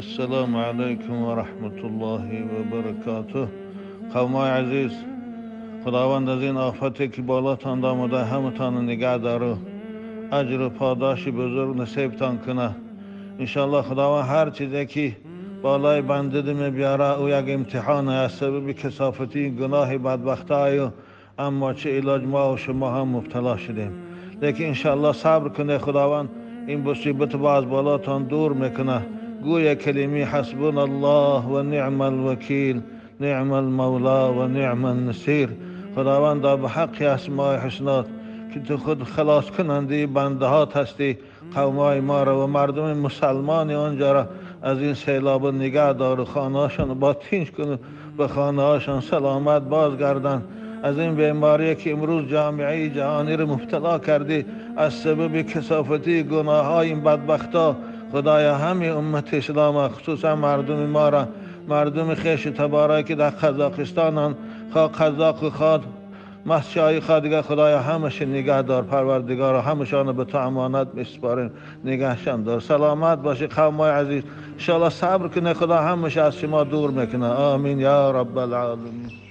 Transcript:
Ассалому алайкум ва раҳматуллоҳи ва баракотуҳ. Қавмои азиз, Худованд аз ин офате ки болотон омада ҳаматонро нигаҳ дору, аҷру подоши бузург насибтон кунад. Иншоаллоҳ Худованд ҳар чизе ки болои банда мебиёрад, ӯ як имтиҳон аз сабаби касофати гуноҳи бадбахтаю, аммо чӣ илоҷ, мо ва шумо ҳам мубтало шудем. Лекин иншоаллоҳ сабр кунед, Худованд ин мусибатро аз болотон дур мекунад. Гӯя калими ҳасбуналлоҳ ва ниъмал вакил, ниъмал мавло ва ниъман насир. Худованд ба ҳаққи асмои ҳуснот ки ту худ халоскунандаи бандаҳот ҳастӣ, қавмои моро ва мардуми мусалмони онҷоро аз ин селоб нигаҳ дор, хонаҳошонро бо тинҷ кун, ба хонаҳошон саломат бозгарданд. Аз ин беморие ки имрӯз ҷомеаи ҷаҳониро мубтало кардӣ аз сабаби касофати гуноҳҳои ин бадбахто, Худоё ҳамин уммати ислома, хусусан мардуми моро, мардуми хешу табора ки дар Қазоқистонанд, хоҳ қазоқу хоҳ масҷои хоҳ дигар, Худоё ҳамаша нигаҳ дор, Парвардигоро, ҳамашонро ба ту амонат месупорем, нигаҳшон дор. Саломат бошед қавмои азиз, иншоаллоҳ сабр кунед, Худо ҳамаша аз шумо дур мекунад. Омин ё раббал оламин.